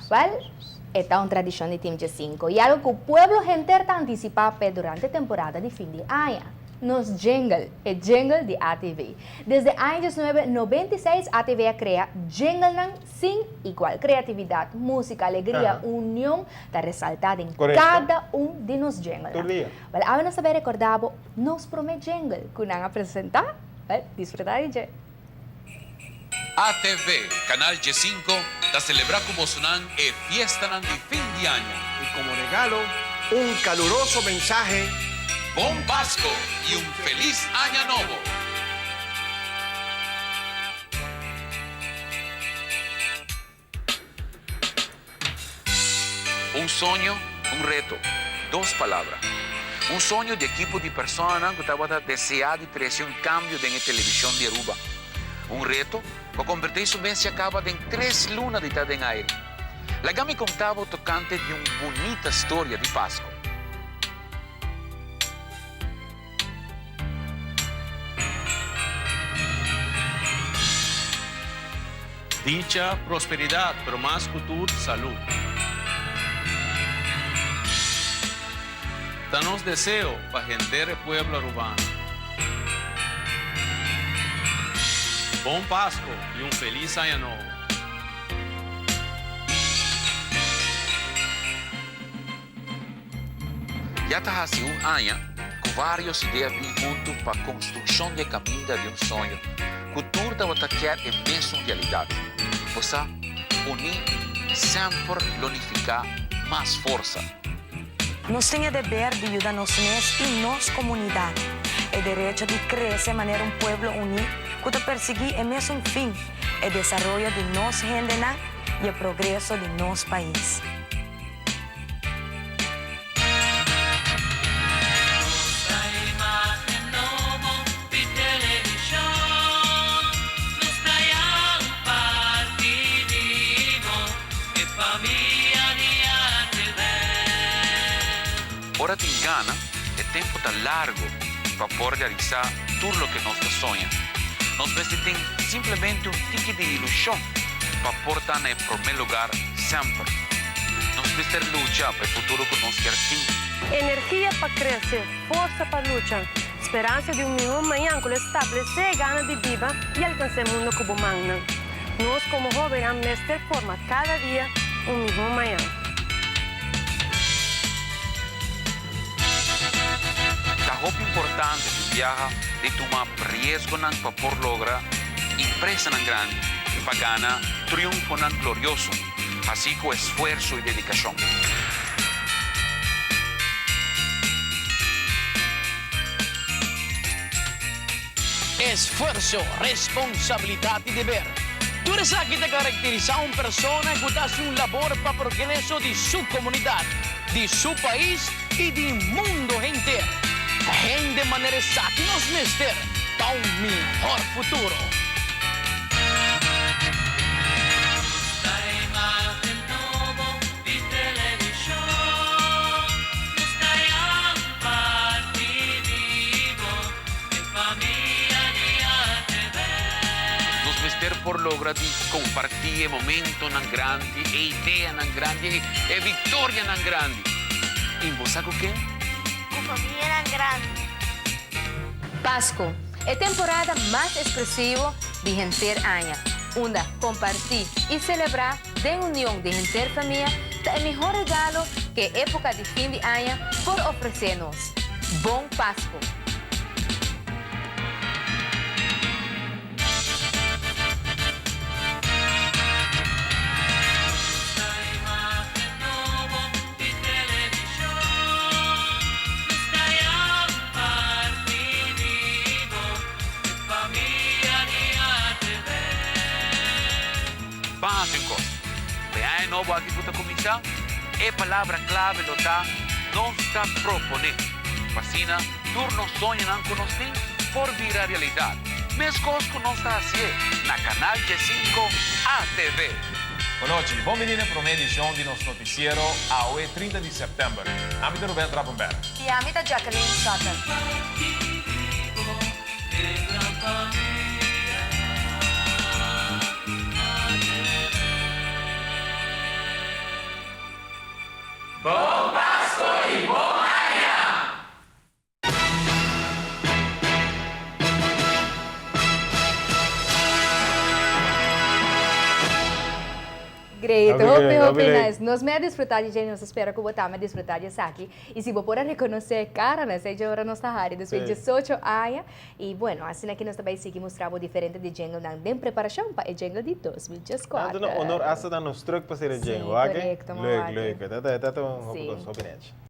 Wel, e ta un tradicion di Team Djesinco y algo cu pueblo henter ta anticipa p'e durante temporada di fin di aña. Nos jingle, e jingle di ATV. Desde aña diesnuebe nobenta i seis ATV a crea jinglenan sin igual. Creatividad, musica, alegria, union ta resalta den cada un di nos jinglenan. Wel, awe nos ta bay recorda bo nos prome jingle cu nan a presenta. Wel, disfruta di dje. ATV, Canal Djesinco, ta celebra cu bosonan e fiestanan di fin di aña. Y como regalo, un caluroso mensahe. Bon Pasco y un feliz aña nobo! Un soño, un reto, dos palabra. Un soño di ekipo di personanan ku tabata deseá di trese un kambio den e televishon di Aruba. Un reto ku a kombertí su mes ya kaba den tres luna di ta den aire. Laga mi konta bo tokante di un bunita storia di Pasku. Dicha, prosperidat, pero mas ku tur, salú. Ta nos deseo pa henter e pueblo arubano. Bon Pasko i un felis aña nobo. Ya ta hasi un aña ku vários idea bin huntu pa konstrukshon di e kaminda di un soño ku tur tabata kier e mesun realidat. Bo sa, uní semper lo nifiká mas forsa. Nos tin e deber di yuda nos mes i nos komunidat, e derecho di krese manera un pueblo uní ku ta persiguí e mesun fin, e desaroyo di nos hendenan i e progreso di nos pais. Ora tin gana, e tempu ta largu pa por realisá tur loke nos ta soña. Nos mester tin simplemente un tiki di ilushon pa por ta na e promé lugar semper. Nos mester lucha pa e futuro ku nos kier tin. Energia pa krese, forsa pa lucha, speransa di un mihó mañan ku lo establesé e gana di biba i alkansá e mundo ku bo mannan. Nos komo hóbennan mester forma kada dia un mihó mañan. Ta hopi importante di biaha di tuma riesgonan pa por logra impresanan grandi i pa gana triunfonan glorioso, hasi ku esfuerso i dedikashon. Esfuerso, responsabilidat i deber. Tur esaki ta karakterisá un persona ku ta hasi un labor pa progreso di su komunidat, di su pais i di mundu henter. Hende manera esaki nos mester pa un mihor futuro. Nos mester por logra di comparti e momentonan grandi, e ideanan grandi, e victorianan grandi. Y bo sa cu ken? Cu famianan grandi. Pasco, e temporada mas expresivo di henter aña, unda comparti y celebra den union di henter famia ta e mihor regalo cu e epoca di fin di aña por ofrece nos. Bon Pasco! Ban hasi un kos. Pa e aña nobo aki ku ta kuminsá, e palabra klave lo ta Nos ta proponé. Pa asina tur nos soñonan ku nos tin por bira realidat, meskos ku nos ta hasié na Kanal Djesinko ATV. Bonochi, bon bini na e promé edishon di nos notisiero awe 30 di sèptèmber. Ami ta Ruben Trapenberg. I ami ta Jacqueline Sutton. Great, Hopi hopi, great, hopi hopi leuk. Nice. Nos mes a disfruta di dje, nos ta spera cu bo tambe a disfruta di esaki. Y si bo por a reconoce cara, na esey ora nos ta hari despues 18 aña. Y bueno, asina aki nos ta bay sigui mustra bo diferente di jingle nan den preparacion pa e jingle di 2014. Tanto na honor hasta dan nos truck pa ser e jingle, Sí, wak? Correcto, Leuk, wak. Leuk. Dat dat un hopi Sí. cos, hopi netjes.